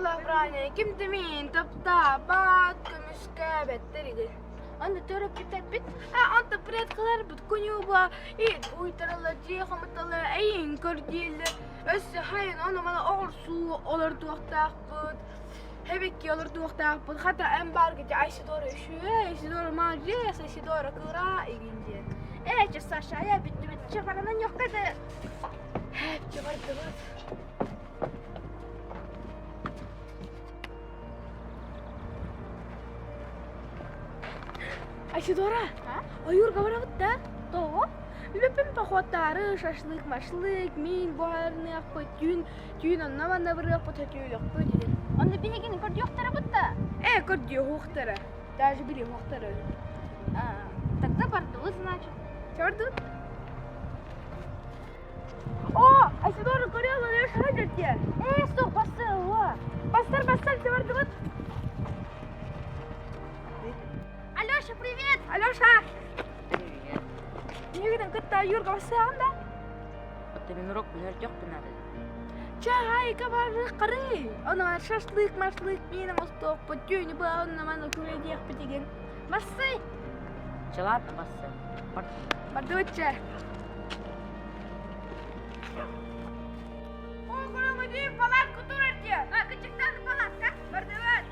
быһыылаах Браня, ким да миин таптаабат, көмүскээбэттэр игин. Аны төрөппүттэрбит А онто предкаларбыт куньууба иит уйтараллар, дьиэ хомуталлар, эйин көрдииллэр. Өссө хайын ону-маны оҕурсуу олордуохтаахпыт, хэбикки олордуохтаахпыт. Хата эн баарга дьэ Айсидора үчүгэй, Айсидора молодец, Айсидора кыра игин диэн. Ээ, чэ, Саша, айа бүттүбүт. Чэ, баранан ньохка да. Чэ, бардыбыт. Айсидора, ойуурга барабыт да? Тоҕо? Үлэппин походтаары, шашлык, машлык, миин буһарыныахпыт, түүн, түүн онно-манна барыахпыт, өтүүлүөхпүт диэн. Онно биһигини көрдүөхтэрэ да? Ээ, көрдүөхтэрэ. Даже билиэхтэрэ. Тогда бардыбыт, значит. Чэ бардыбыт? О, Айсидора көрüyor lan диye. Ээ, стоп, бассыа. Бастар, бастар, чэ бардыбыт. Алеша, привет! Алеша! Привет. Биһигитин кытта Юрга бассаҕын да? Оттон мин урок бүһөрдөхпүн ары. Чэ, айка бары қары. Оны шашлык, машлык, миин оҥостуохпут, түүнү быа онно маны күрүөдиэхпит игин. Бассый! Чэ, ладно, бассы. Бар. Бардыбыт чэ. О, көрөҥүдүү палатка турар дии. А, кычыктан палатка. Бардыбыт.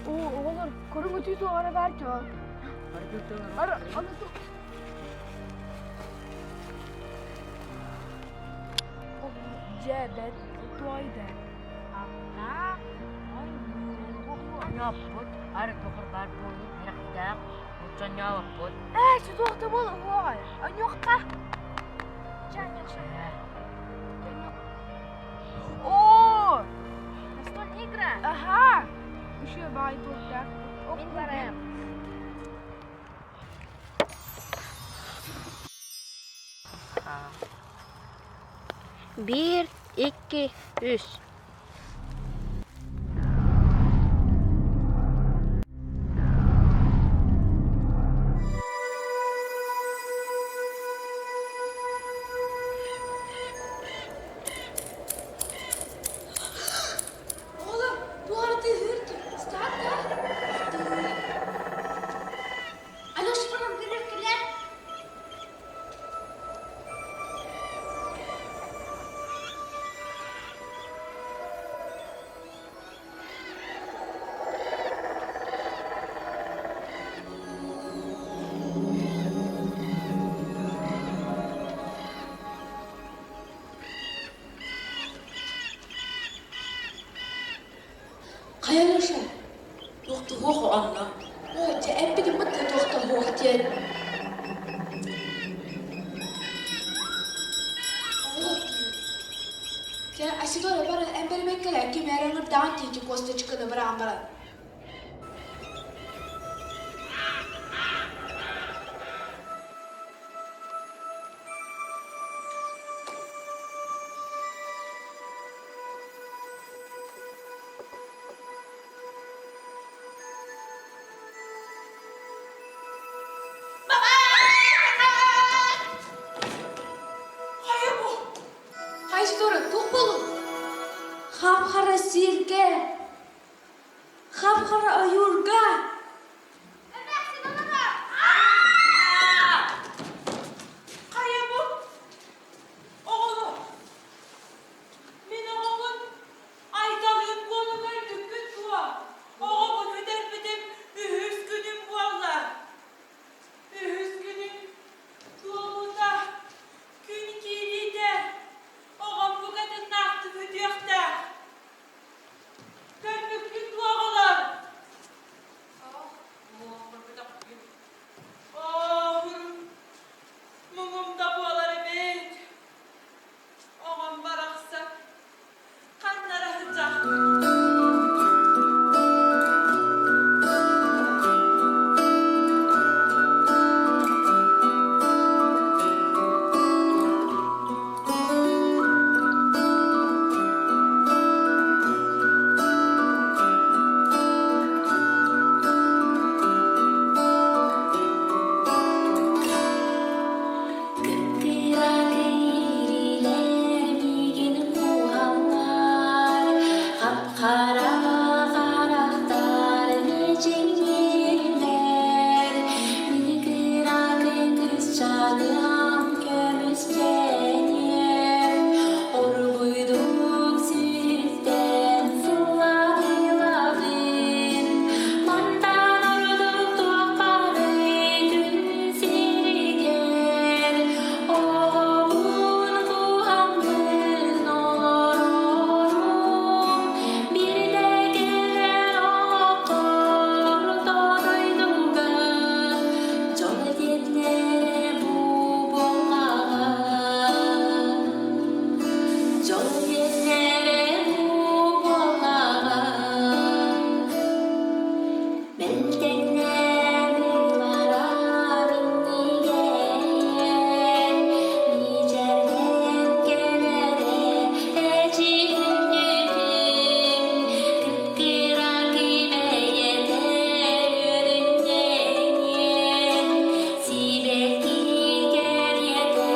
О, оҕолор, көрүҥүтүү туоҕара баар чоо. Ары, аны ту... Дьэ, бэт, туойда. Оньооппут, ары баар буолуу кэрэхтээх, ончоньооппут. Ээ, чутуохта буол уоҕай. Оньуохха. Чэ, Алеша. О, Настольная игра. ага. Еще бай туохта. Мин барайым. Биир, икки, үс. Oğlum, bu arada hırtı. Start da. Алеша, баран көрөр Хайа Алеша? Туохтуһуох онно. О, дьэ, эппитим бытта туохтуһуох диэн. Дьэ, Айсидора баран эн бэримэккэлэ ким эрэ ыҥырдаҕын тиити косточканы быраҕан баран. Хайа бу? Айсидора, туох буоллуҥ? Хап-хара сиргэ, хап-хара ойуурга. Хайа бу? Оҕолор, мин оҕобун Айталыын буола көрбүккүт дуо? Оҕобун бүтэрбитим үһүс күнүм буолла. Үһүс күнүм туолуута, күн киириитэ, оҕом букатыннаахтык үтүөхтээх. Көрбүккүт дуо оҕолор? Сыллатыам көмүскэниэм, оргуйдук сүүртэн сыллатыылабын. Мантан ордук туохханый күн сиригэр, оҕобун куһаммын олорорум. Бирдэ кэлэр олоххор дойдуга дьол диэннэрэ бу буоллаҕа. Дьол диэннэрэ бу буоллаҕа. Мэлтэҥнээн ылларар иннигэр, мичээрдээн кэлэрэ эчи күндүтүн, кып-кыра кимэйэтэ үөрүннэниэн, сибэкки кэриэтэ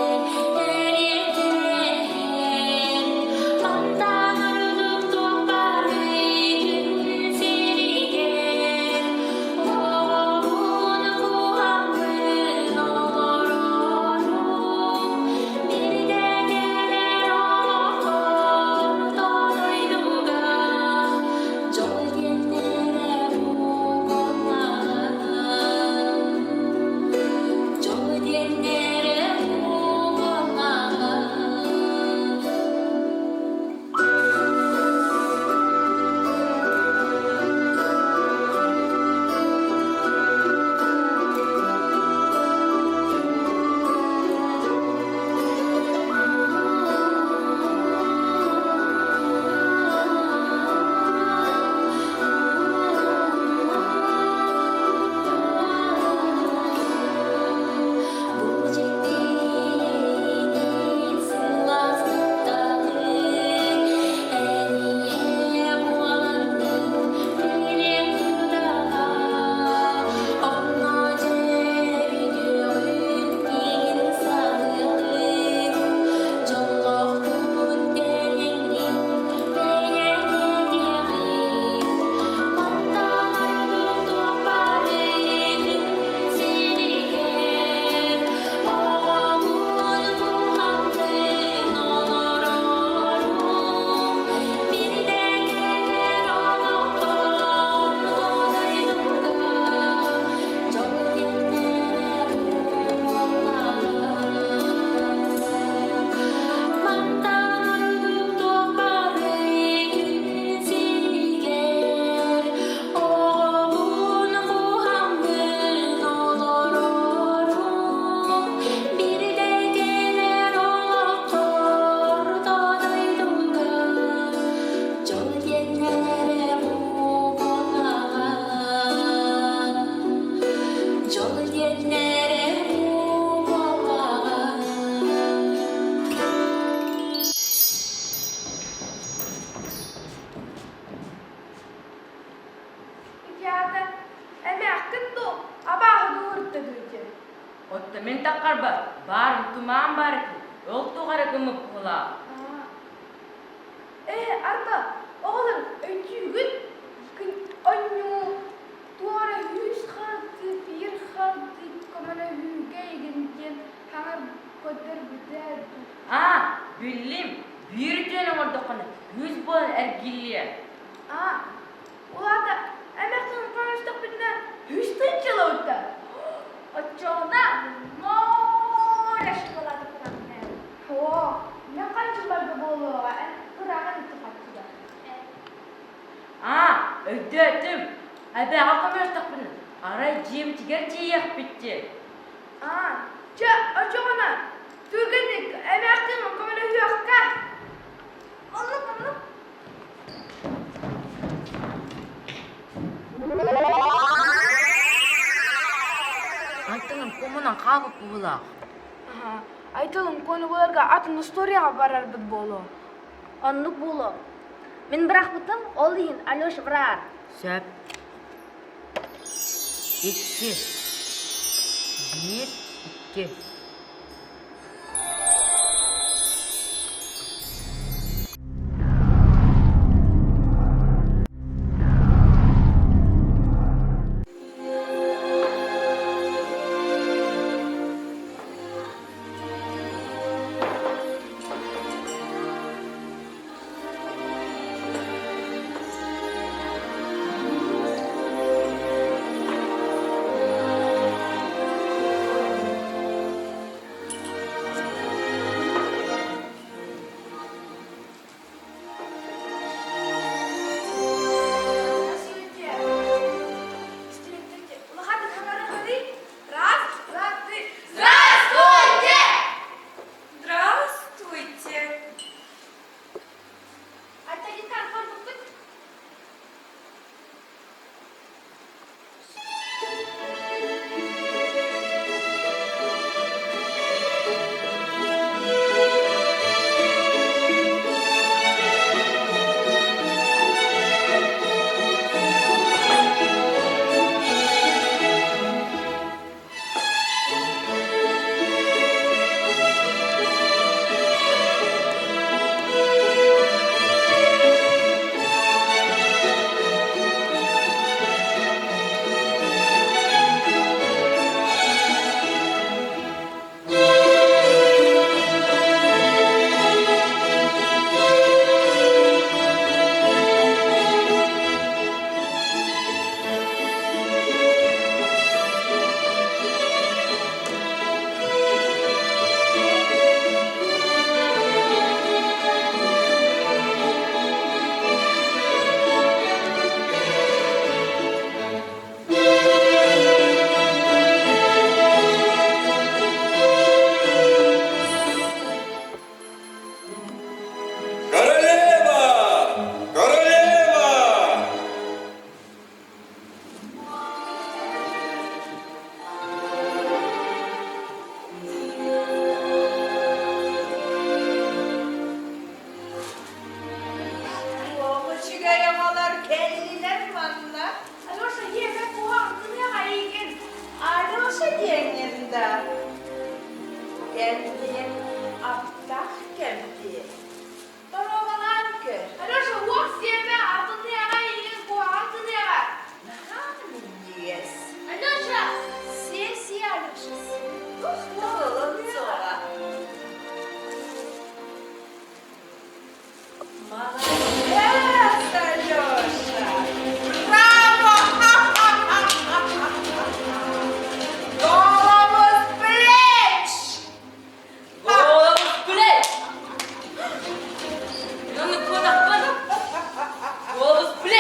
эриэккэһэн, мантан ордук туох баарый күн сиригэр, оҕобун куһаҥҥын олорорум, бирдэ кэлэр олоххор дойдуга, дьол диэннэрэ бу буоллаҕа. Дьол диэннэрэ бу буоллаҕа. Бу дьиктини сылаастыктаҕын Энийэ буоланнын билиэм тутаҕа Онно дьэ бүтүөҕүн миигин саныаҕын Дьоллоохпун кэлиҥҥин бэйэҥ этиэҕиҥ Мантан ордук туох баарый күн сиригэр Оҕобун куһаҥҥын олорорум, бирдэ кэлэр олоххор дойдуга дьол диэннэрэ буоллаҕа. Мантан ордук туох баарый күн сиригэр Оҕобун куһаҥҥын олорорум, бирдэ кэлэр олоххор дойдуга дьол диэннэрэ бу буоллаҕа. Дьол диэннэрэ бу буоллаҕа. Ити эмээххин дуу, абааһы дуу ырытта дуу ити? Отто мин таххарба баар тумаан баар этим. Ол туох эрэ гыммыппылаах. Ээ, арба, оҕолор өйдүүгүт? Күн онньуу туора үс харды, биир харды көмөлөһүүгэ игин диэн хаҥар көрдөрбүтэ дуу? Аа, биллим. Биир үтүөнү оҥордоххуна, үс буолан эргиллиэ. Аа, Ол аата эмээхсин хаҥастахпытына үс тыһыынчалабыта. Оччоҕуна море шоколада кураҥҥа. Оо, мен ханчыларга буолуоҕа, эн кураҕын ити хаччыга. Аа, өйдөөтүм. Эбээҕэ көмөлөстөхпүнэ, арай дьиэбитигэр тиийиэхпит диэн. Аа, чэ, оччоҕуна түргэнник эмээхсин көмөлөһүөххэ. Оннук, оннук. Антон кумунан хаалбыт быһыылаах. Айталым конугуларга атын историяҕа барарбыт буолуо. Оннук буолуо. Мин бырахпытым, ол иһин Алеша быраар. Сөп. Икки. Биир, икки. Кэм диэн аптаах кэмпиэт. Боруобалаан көр. Алеша, уох сиэмэ, алтыныаҕа иҥин куһаҕан гыныаҕа. Наһаа минньигэс. Алеша! Сиэ-сиэ, Алеша, сиэ. Туох да буолуон суоҕа. Молодец, Алеша! Браво! Голову с плеч! Голову с плеч! Мин оннук куотахпын. Голову с плеч!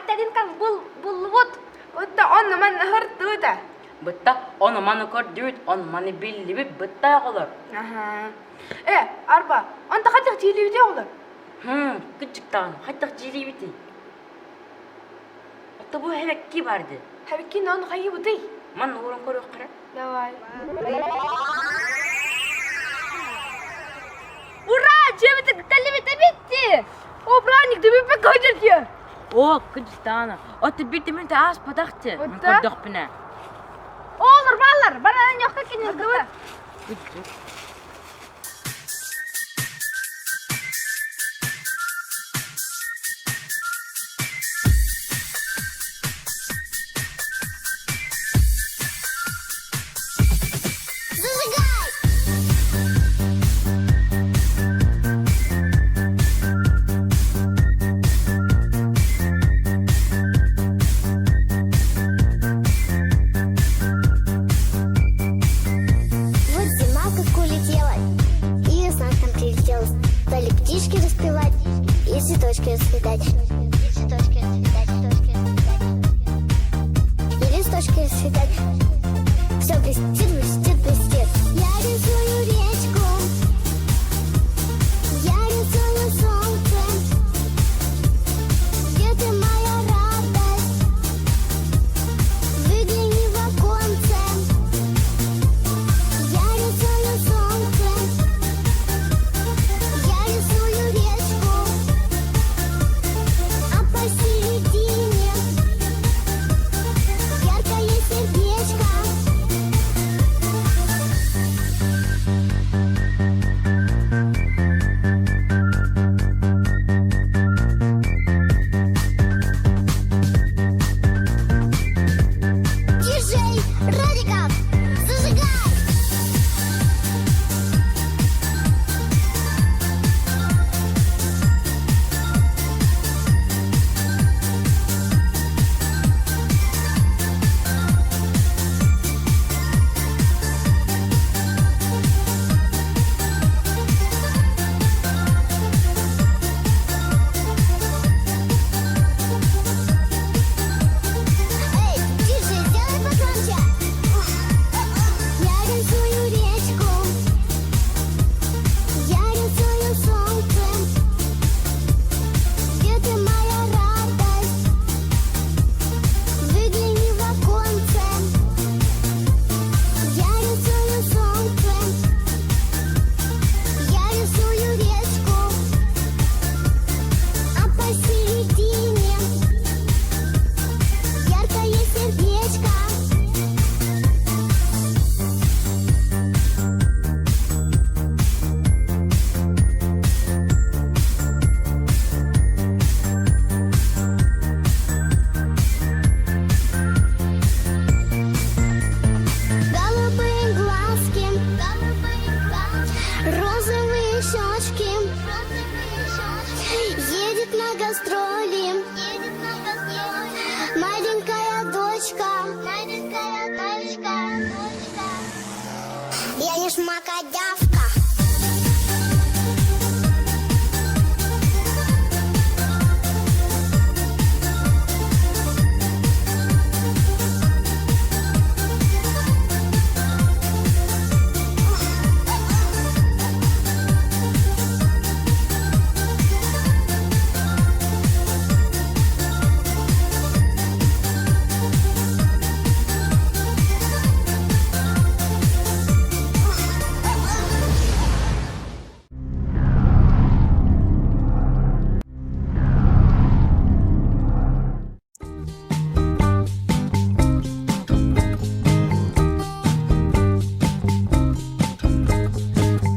Айталинкам бул буллубут. Бытта онно манна хыртыыта. Бытта ону маны көрдүбүт, ону маны биллибит бытта оҕолор. Аха. Э, арба, онто хайдах дьиэлиибитий оҕолор? Хм, кырдьыктаҕын, хайдах дьиэлиибитий? Ото бу хэбэкки бар дии. Хэбэкки ону хайыыбытый? Манна ууран көрүөххэ. Давай. Ура! Дьиэбитин кэллибит эбитти! О, праздник, дүбүппэ көдьөрдүө! О, кырдьыктаҕына, ото биир ааспатах дии, мин көрдөхпүнэ. Олор баллар, баран ньохка кинилдыбыт. Зажигай! Вот зима как улетела, и весна к нам прилетела. Стали птички распевать и цветочки расцветать. И цветочки расцветать, цветочки расцветать. И листочки расцветать. Все блестит, блестит, блестит. Я рисую речку, я рисую солнце. Где ты, моя радость? Выгляни в оконце. Я рисую солнце, я рисую речку, а посередине яркое сердечко. Диджей Радиков, зажигай! Эй, диджей, сделай погромче! Я рисую речку, я рисую солнце. Где ты, моя радость? Выгляни в оконце. Я рисую солнце, я рисую речку, а посередине яркое сердечко. Голубые глазки, розовые щечки, едет на гастроли, маленькая дочка, Я не шмакодявка.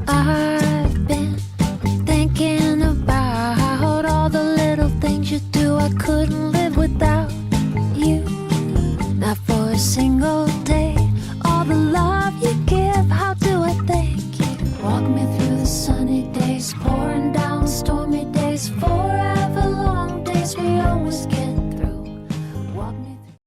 I've been thinking about all the little things you do I couldn't live without.